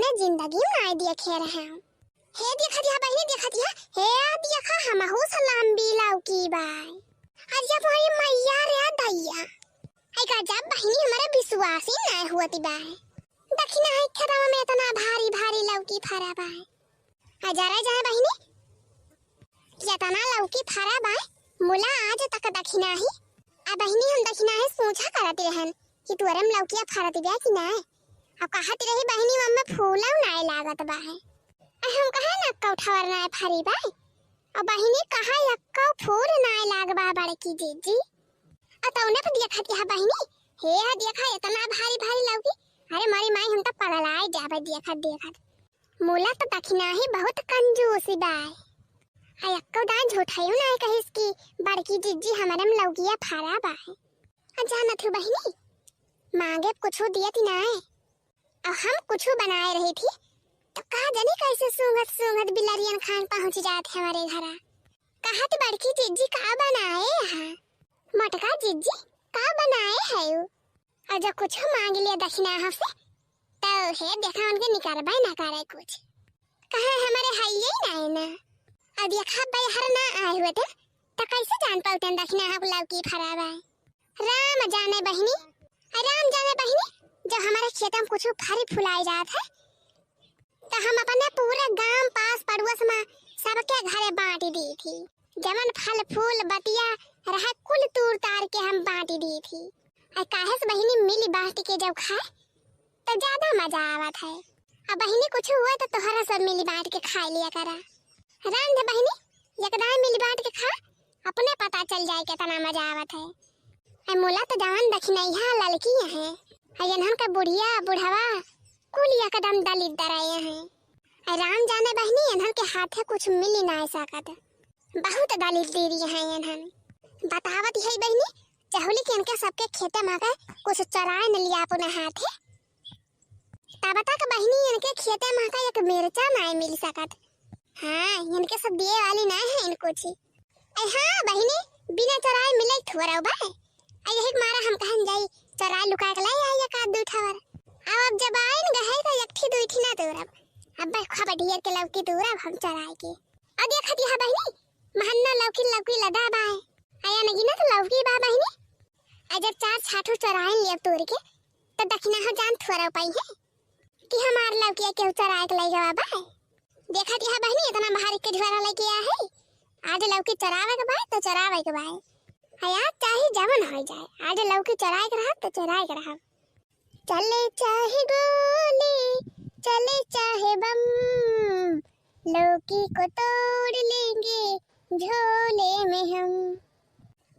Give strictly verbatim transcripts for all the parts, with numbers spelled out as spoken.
मैं जिंदगी में नाय देखे रहे हूँ। हे देखत या बहिनी, देखत या, हे देखा, हमहू से लंबी लौकी बाय। अरे मोरी मैया रे दैया, आई गजब बहिनी, हमरा विश्वास ही नाय होत बाय। दखिना है खेतवा में इतना भारी भारी लौकी फरा बाय। आ जरा जाए बहिनी, इतना लौकी फरा बाय, मुला आज तक दखिना ही। आ बहिनी, हम दखिना ही सोचा करत रहन कि तुअरे में लौकिया फरत बा कि नाय। अब कहत रही बहिनी, मम्मा फूलौ नाय लागत बाय। आ हम कहे ना कौठवर नाय फरी बाय। आ बहिनी, कहा यक्को फूल नाय लाग बा बड़की जिज्जी। आ तौने पर देखत या बहिनी, हे हा देखा इतना भारी भारी लौकी। अरे मोरी माई, हम तो पगलाए जाबे देखत देखत। मुला तो दखिना ही बहुत कंजूस बाय। आ यक्को दाई झूठाइयो नाय कहिस कि बड़की जिज्जी हमरे में लौकिया फरा बाय। आ जानत हो बहिनी, मांगे कुछो दियत ही नाय। अब हम कुछो बनाए रही थी, तो का जानी कैसे सूंघत सूंघत बिलरियन खान पहुंच जात है हमरे घरा। कहत बड़की जिज्जी का बनाए हा? मोटका जिज्जी का बनाए है उ? और जो कुछो मांग लिया दखिना हमसे, तो हे देखा उनके निकरबे ना करे कुछ। कहे हमरे हइये ही नाय ना। अब देखा बैहर ना आए हुए थे, तो कैसे जान पाउते दखिना हम लौकी फरा बाय? राम जाने बहिनी, अरे राम जाने बहिनी, जब हमरे खेत में कुछो फरी फुलाई जात है, तो हम अपने पूरे गांव पास पड़ोस में सबके घरे बांट दी थी। जवन फल फूल बतिया रहे, कुल तूर तार के हम बांट दी थी। आ काहे से बहिनी, मिली बांट के जब खाए, तो ज्यादा मजा आवत है। अब बहिनी, कुछ हुआ तो तोहरा सब मिली बांट के खाए लिया करा। रांध बहिनी, एकदम मिली बांट के खा, अपने पता चल जाए कितना मजा आवत है। ए मुला तो जवन दखिनैहा ललकी है, आ इन्हन का बुढ़िया बुढ़वा कुल एकदम दलिद्दर आए हैं। ए राम जाने बहिनी, इन्हन के हाथे कुछ मिली ना सकत, बहुत दलिद्दरी हैं इन्हन। बतावत है बहिनी, चहुली के इनके सबके खेते में के कुछ चराए न लिया अपने हाथे। तब तक बहिनी इनके खेते में का एक मिर्चा नाय मिल सकत। हाँ, इनके सब दिए वाली नाय है इनको छी। ए हाँ बहिनी, बिना चराए मिले थोड़ा बा। आ यही के मारा हम कहन जाई, चराए लुका के लाई आई एक आध दू ठवर। अब, अब जब आइन गहे तो एक ठी दुई ठी ना तोरब। अब बस खूब ढेर के लौकी तोरब हम चराए के। अब देखत यह बहिनी, महन्ना लौकी लौकी लदा बाय। आया नगीना तो लौकी बा बहिनी। आ जब चार छाठू चराए लिया तोड़ के, तो दखिना हो जान थोड़ा पाई है कि हमार लौकिया केहू चराए के लई गवा बा। देखत यह बहिनी, इतना महर के झोरा लेके आ है। आज लौकी चरावे के बा, तो चरावे के बा। आ आज चाहे जवन हो जाए, आज लौकी चराए के रहा, तो चराए के रहा। चले चाहे गोली, चले चाहे बम, लौकी को तोड़ लेंगे झोले में हम।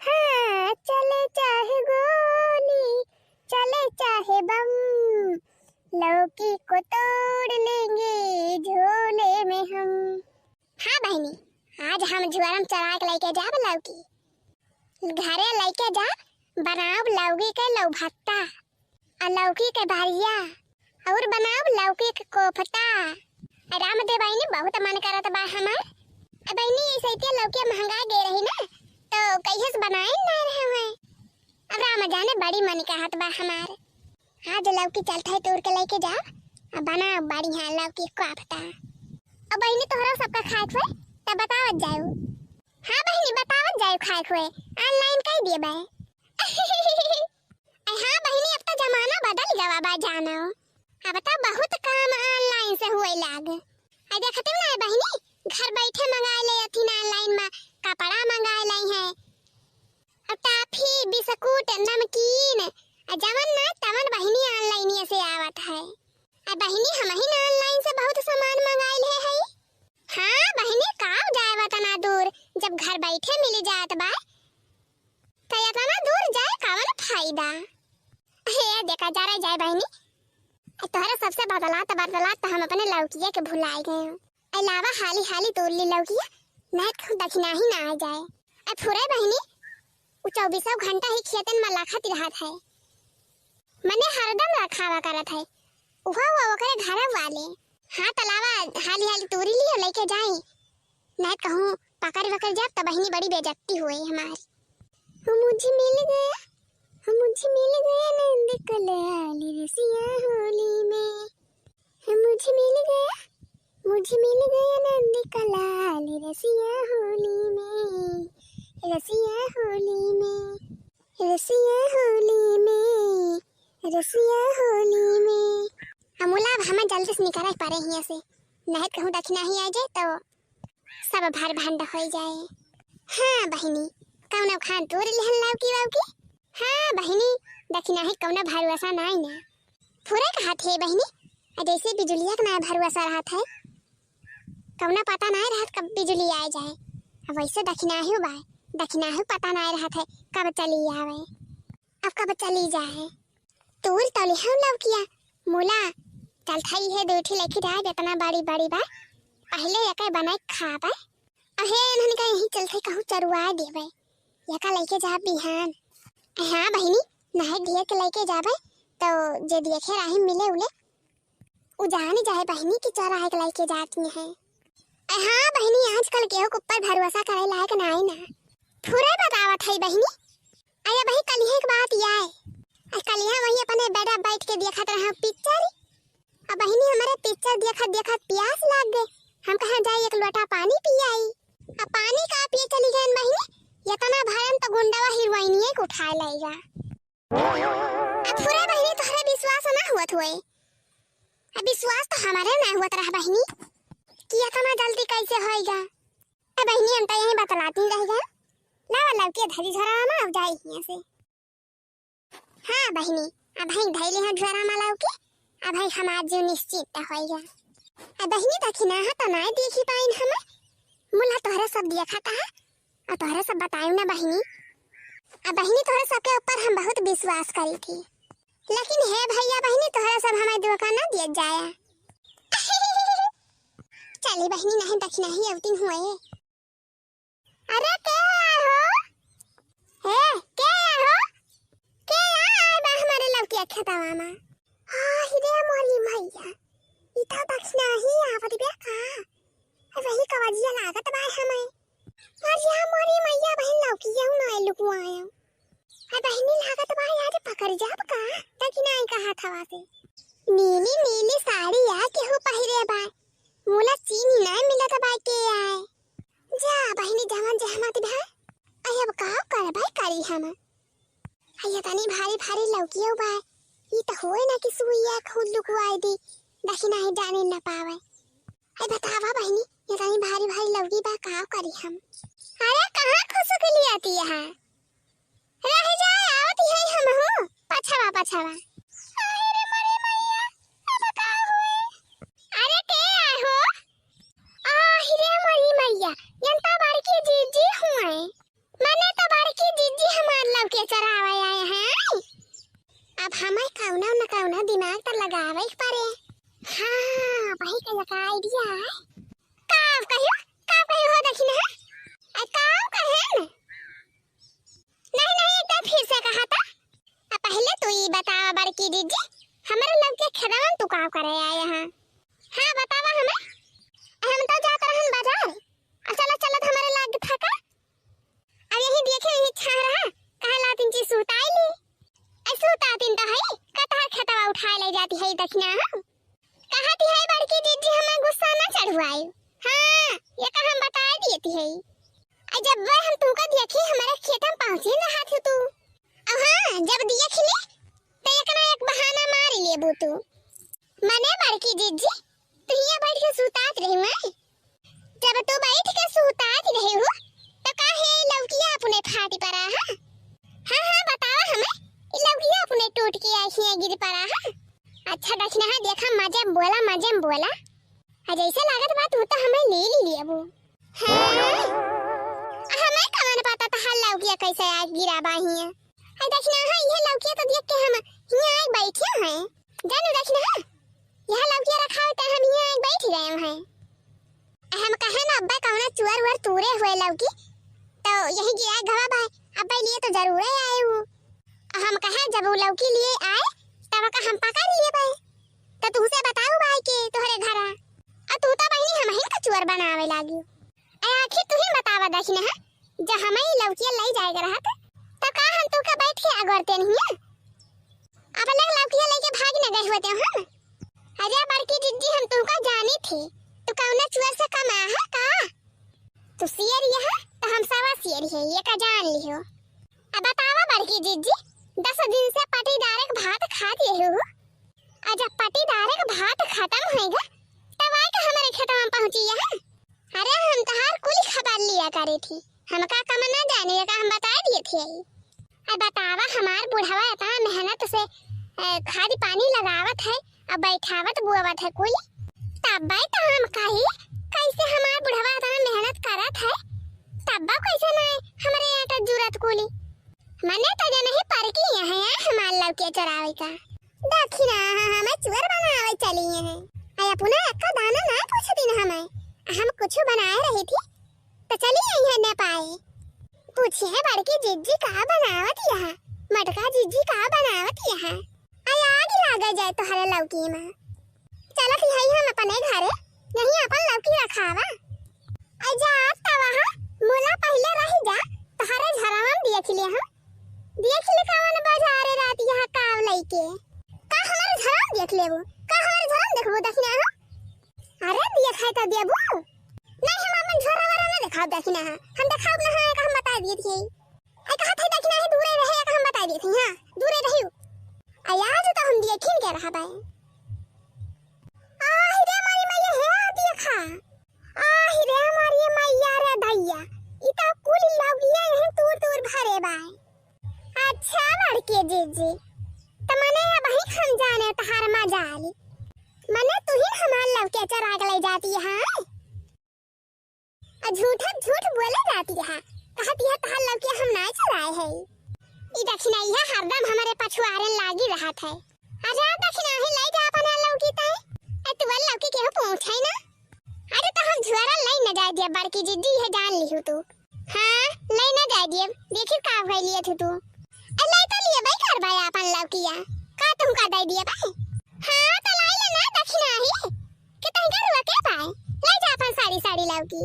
हाँ, चले चाहे गोली, चले चाहे बम, लौकी को तोड़ लेंगे झोले में हम। हाँ बहिनी, आज हम झुआरम चराए के लेके जाब लौकी। घरे लेके जाब, बनाउब लौकी के लौभत्ता, आ लौकी के बारिया, और बनाउब लौकी के कोफ्ता। आ राम दे बहिनी, बहुत मन करत बा हमार। आ बहिनी, ऐसे इतने लौकी महंगा गे रही ना, तो कहिए से बनाए ना रहे हुए। अब राम जाने बड़ी मन कहत बा हमार। आज लौकी चलत है तोड़ के लेके जाब, आ बनाउब बढ़िया लौकी कोफ्ता। अब बहिनी तोहरा सबका खाए के होए, तब बतावत जाए। हाँ बहिनी, बतावत जाए खाए के होए, online कई दिए बा। अरे हाँ बहिनी, अब तो जमाना बदल गवा बा जानो। अब तो बहुत काम online से हुए लाग। आ देखते ना बहिनी, घर बैठे मंगाए ले अथी ना online में, कपड़ा मंगाए ले हैं, और टॉफी, बिस्कुट, नमकीन, आ जवन ना तवन बहिनी online से आवत है। आ बहिनी, हम ही ना online से बहुत सामान मंगाए ले है। हाँ बहिनी, काव जाए बा तना दूर, जब घर बैठे मिल जात बा। तो इतना दूर जाए कवन फायदा? हे देखा जा रहा जाए बहिनी, तोहरे सबसे बदलात बदलात तो हम अपने लौकिया के भुलाए गए हैं। अलावा हाली हाली तोड़ ली लौकिया, नहीं तो दखिना ही ना आ जाए। ए फुरे बहिनी, उ चौबीसों घंटा ही खेतन में लखत रहत है, मने हरदम रखावा करत है, उहो वो ओकरे घर वाले। हाँ तलावा हाली हाली तोड़ी ली और लेके जाई, नहीं कहूँ पकड़ वकड़ जाब तो बहिनी बड़ी बेइज्जती हुई हमारी। वो मुझे मिल गया, वो मुझे मिल गया नंद कलयाली रसिया होली में। वो मुझे आज मिल गए नंद का लाल रसिया होली में, रसिया होली में, रसिया होली में, रसिया होली में। अमूला, अब हमें जल्दी से निकरे परे हियाँ से, नहीं तो कहूँ दखिनाही आ जाए तो सब भर भंड होइ जाए। हाँ बहिनी, कौनो खान तूर लिहन लौकी वौकी। हाँ बहिनी, दखिनाही कौनो भरोसा नाई ना। फुरे कहत है बहिनी, आ जैसे बिजुलिया के ना भरोसा रहत है, कौनो पता नाई रहत कब बिजुली आए जाए। अब वैसे दखिनाही बा, दखिनाही पता नाई रहत है कब चली आवे, अब कब चली जाए। तूर तौली हम लौकिया, मूला, चलत है इहे दू ठी लेके जाए, जितना बड़ी बड़ी बा, पहले एके बनाए खाबे। अहे, इन्हन का यहीं चलत है कहूँ चरुआ देबे, एका लेके जा बिहान। हाँ बहिनी, नाई ढेर के लेके जाबे, तो जे देखे राही मिले उले, उ जान जाए बहिनी कि चराहे के लेके जाती हैं। अ हाँ बहिनी, आजकल केहू के ऊपर भरोसा करे लायक नाई ना। फुरे बतावत है बहिनी। अरे बही, कलिहे के बात या है। आ कलिहा वही अपने बेड़ा बैठ के देखत रहा पिक्चर। अब बहिनी, हमारे पिक्चर देखत देखत प्यास लाग गए। हम कहा जाए एक लोटा पानी पी आई। अब पानी का पिए चली गए बहिनी, इतना भरन तो गुंडवा हीरोइनिये के उठाए लेगा। अब फुरे बहिनी, तोहरे विश्वास ना हुवत हुए। अब विश्वास तो हमारे ना हुवत रहा बहिनी कि इतना जल्दी कैसे होएगा। अब बहिनी, हम तो यहीं बतलाती रह गए। लावा लौकी धरी झोरा में, अब जाए हियाँ से। हाँ बहिनी, अब भाई धैले हैं झोरा में लौकी, अब भाई हमार जीव निश्चिंत होएगा। अब बहिनी, दखिनाहा तो ना देखी पाइन हमें, मुला तोहरे सब देखा था, और तोहरे सब बतायू ना बहिनी। अब बहिनी, तोहरे सबके ऊपर हम बहुत विश्वास करी थी, लेकिन हे भैया बहिनी, तोहरे सब हमें धोखा ना दिए जाया। चली बहिनी, नहीं दखिनाही अवतिन हुए। अरे के आए हो? हे, के आए हो? के आए बा हमारे लौकिया खेतवा में? हाँ, हिरे मोरी मैया, ई तो दखिनाही आवत बे का? वही कवजिया लागत बा हमें। अरे मोरी मैया, बहिन लौकिया हूँ ना लुकुआया। अरे बहिनी, लागत बा आज पकड़ जाब का? दखिनाही कहा थवा से। नीली नीली साड़ी या केहू पहिरे बा। मुला चीनी ना मिलत बा के आए। जा बहिनी, जवन जहमत भा। अरे अब का करबै करी हम? अरे तनी भारी भारी लौकियो बा। ई त होए ना कि सुइया खुद लुकवाई दी, दखिनाही जाने न पावे। अरे बतावा बहिनी, ये तनी भारी भारी लौकी बा, का करी हम? अरे कहाँ खुसुक लियाती यहाँ? रह जाए, आवत है हम हो, पछवा पछवा। अरे रे मरे मैया, अब का होए? अरे के आए हो? आहि रे मोरी मैया, यन त बड़की जीजी हुए। मने त बड़की जीजी हमार लौके चरावे आए हैं। अब हमें कौनो न कौनो दिमाग त लगावे के पड़े। हाँ, वही का एक idea है। का कहियो? का कहियो हो दखिनहा? आ, का कहे न? नहीं, नहीं, एक बार फिर से कहा था। आ, पहले तू ई बतावा बड़की जीजी, हमरे लौके खेतवा में तू का करे आए हैं? हाँ, बतावा हमें। हम तो जात रहन बाजार। आ, चला, चलत हमरे लाग थका। अब यही देखे, यही छाह रहा। कहा लातिन जी सुताई ली। ऐ सुतातिन तो है, कतहर खेतवा उठाए ले जाती है दखिनहा। कहती है बड़की जीजी हमें गुस्सा ना चढ़वाई। हाँ, ये तो हम बताए देती है। आ जब वह हम तुमका देखी, हमारे खेत में पहुँचे ना हाथ तू। अब हाँ, जब देखी ले, तो एक ना एक बहाना मार लेबू तू। मने बड़की जीजी, तू हियाँ बैठ के सुतात रही मैं। जब तू बैठ के सुतात रही हो, तो काहे ई लौकिया अपने फाटी पड़ा, हाँ? हाँ, हाँ, बतावा हमें, ई लौकिया अपने टूट के आई हियाँ गिर पड़ा, हाँ? अच्छा दखिनहा, देखा, मजे में बोला, मजे में बोला। आ जैसे लागत बा, तू तो हमें ले ली लेबू। हाँ? आ हमें कवन पता तहार लौकिया कैसे आज गिरा बा हियाँ? आ दखिनहा, ये लौकिया तो देख के हम हियाँ आए बैठे हैं। जानू दखिनहा, यह लौकिया रखा होता, हम हियाँ आए बैठ गए हैं। हम कहे ना, अब्बा कौना चुअर उअर तूरे हुए लौकी, तो यही गिराए घवा बा, अब्बा लिए तो जरूरे आए हूँ। हम कहे, जब वो लौकी लिए आए, तब का हम पकड़ लिए बा। तो तुहसे बताऊ बा के तोहरे घरा, और तू तो बहिनी हमहिन का चुअर बनावे लागी। ए, आखिर तू ही बतावा दखिनहा, जब हमें ई लौकिया ले जाए के रहत, तो का हम तू के बैठ के अगोरते नहीं है? अब अलग लौकिया लेके भाग न गए होते हम। अरे बड़की जिज्जी, हम तुमका जानी थी, तू कौना चुअर से कमा है का? तू सियरी है, तो हम सवा सियरी है, ये का जान लिहो। अब बतावा बड़की जिज्जी, दस दिन से पटीदारे के भात खात यही हो, और जब पटीदारे के भात खत्म होइगा, तब आइके हमरे खेतवा में पहुँची है। अरे हम तहार कुल खबर लिया करे थी, हमका कम ना जाने का हम बताए दिए थे। अब बतावा, हमार बुढ़वा इतना मेहनत से, अ, खाद पानी लगावत है, अब बैठावत बुआवत है कुल, तब तो हम कही, कैसे हमार बुढ़वा इतना मेहनत करत है, तब कैसे ना हमरे आटा जुरत कुली। मने तो जनही परकी यहाँ है हमार लौकिया चरावे का। दखिना, हाँ, हमें चुअर बनावे चली हैं। अय अपना एक्का दाना ना पूछ दिन हमें। हम कुछ बनाए रही थी, तो चली आई है ने पाए। पूछी है बड़की जिज्जी का बनावत यहाँ, मटका जिज्जी का बनावत यहाँ। अय आग लागे जाए तोहरे लौकी में। चलत यही हम अपने घरे, यही अपन लौकी रखावा। अय जा आप तवा, मुला पहिले रही जा, तोहरे झरवा में देख ले हम। देख ले कवन बाजारे रात यहाँ काव लइके। का हमारे झरवा में देख लेबू? का हमारे झरवा में देखबू दखिना हो? अरे देखाई तो देबू। नहीं, हम अपन झोरा वोरा ना देखाब दखिना है। हम देखाब ना है, का हम बताई दिए थे। अय कहा थे दखिना है दूरे रहे, का हम बताई दिए थे, हाँ, दूरे रहियो। अय आज तो हम देखिन के रहा बाए। आहि रे मारी मैया, हे देखा। आहि रे मारी मैया रे दैया, ई तो कुल लौकिया यहीं तूर तूर भरे बाए। अच्छा बड़के जीजी, त मने अबहीं हम जाने तहार मजाल। मने तू ही हमार लौकिया चोरा के ले जाती है। आ झूठा झूठ बोले जाती है, कहती है तहार लौकिया हम ना चुराए है। ई दखिनैया हरदम हमरे पछुआरे लागी रहत है। अरे दखिना ही ले जा अपन लौकी तय। ए तू लौकी केहू पूछे ना। अरे तो हम झुआरा ले न जाए दिया बड़की जिज्जी, ये जान लिहू तू। हाँ, ले न जाए दिया, देखी का भई लिए थे तू। ए ले तो लिए भाई कर भाई अपन लौकिया। का तुमका दे दिया भाई? हाँ, तो लाई ले ना दखिना ही। के तहीं गरुआ के पाए? ले जा अपन साड़ी, साड़ी लौकी।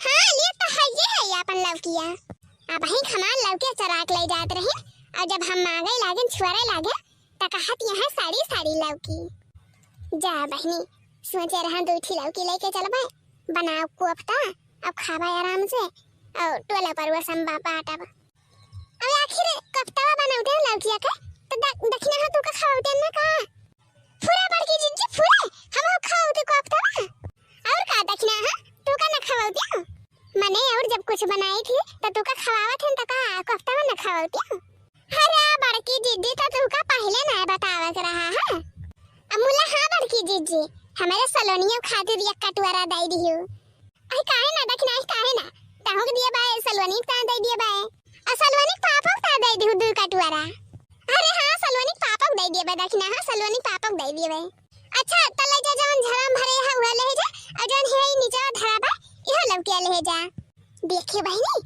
हाँ, लिए तो है ये है अपन लौकिया। अबहीं हमार लौकिया चोरा के ले जात रही, और जब हम मांगे लागे, छुआरे लागे, त कहत यहाँ साड़ी, साड़ी लौकी। जा बहिनी, सोचे रहा दू ठी लौकी लेके चलबे, बनाओ कोफ्ता, अब खाबे आराम से, और टोला परुआ सब बा-, बांटब। अब आखिर कोफ्तावा बनौते हैं लौकिया के, तो द-, दखिना हो तू का खवाते ना का? फुरा बड़की जिज्जी फुरा, हम हो खाओ तू कोफ्तावा। और का दखिना है, तू का ना खवाते हो? मने और जब कुछ बनाई थी, तो तू का खवावत हैं, तो का कोफ्तावा ना खवाते हो? अरे बड़की जिज्जी, तो तू का पहले ना बतावत रहा है। अमुला हाँ बड़की जिज्जी, हमारे सलोनियों खातिर एक कटोरा दे दियो। अरे काहे ना दखिना, काहे ना? ताहू के दिए बाय, सलोनी का दे दिए बाय। आ सलोनी पापा का दे दियो दू कटोरा। अरे हाँ, सलोनी पापा दे दिए बाय दखिना, हाँ, सलोनी पापा दे दिए बाय। अच्छा, त ले जा, जवन झरवा में भरे है, उहे ले जा, और जवन है ई नीचे धरा बा, इहो लौकिया ले जा। देखिए बहिनी,